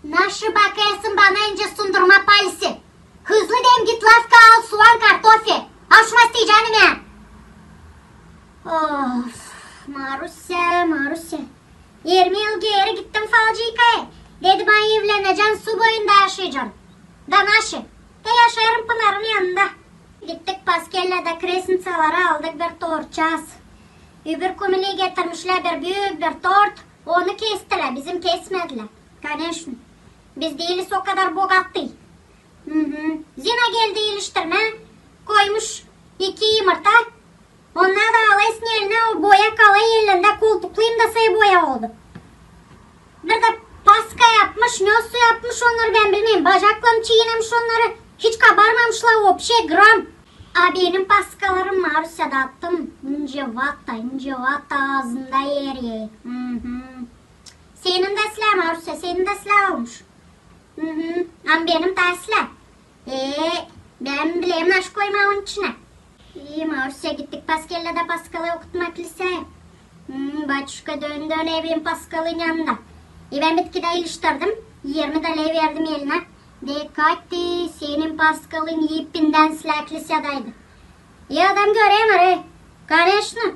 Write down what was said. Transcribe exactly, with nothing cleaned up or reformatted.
Naşı bakêrsın bana nicä sundurma palisi? Hızlı deyim, git lafka al suan, kartofi. Al şu mastiyi, canim, ya. Of, Marusya, Marusya. Irmi yıl geeri gittim falcıykaya. Dedi bana, evlenecän, su boyunda yaşayacan. Da naşı? Da yaşêêrım Pınarın yanında. Gittik Paskelyada kresnitsaları aldık, bir tortçaaz. Öbür Kumiliyi getirmişlär bir büük bir tort. Onu kestilär, bizim kesmedilär. Koneşno. Biz diiliz o kadar bogatı. Hı-hı. Zina geldi iliştirmää. Koymuş iki yımırta. Onnar da alêrsın elinä, o boya kalêr elindä, koltukluyum da sä boya oldu. Bir dä paska yapmış, ne su yapmış onnarı, bän bilmeerim. Bacaklan çiinemiş onnarı, hiç kabarmamışlar vopşe, gram. A benim paskalarım, Marusya, dattım. İnce vata, ince vata, aazında eriyer. Hı-hı. Senin dä islää, Marusya, senin dä islää olmuş. Hı-hı. Ama benim taa islää. E, bän bilerim naşı koymaa onun içinä. İi, Marusya, gittik Paskelyada paskalı okutmaa kliseyi. Hmm, batuşka dön-dön evin paskalın yanında. E, bän bitkidä iliştirdim. Irmi dalä verdim elinä. De, Kati, senin paskalın ipindän islää klisedaydı. E, adam göremiyor, e. Koneşno.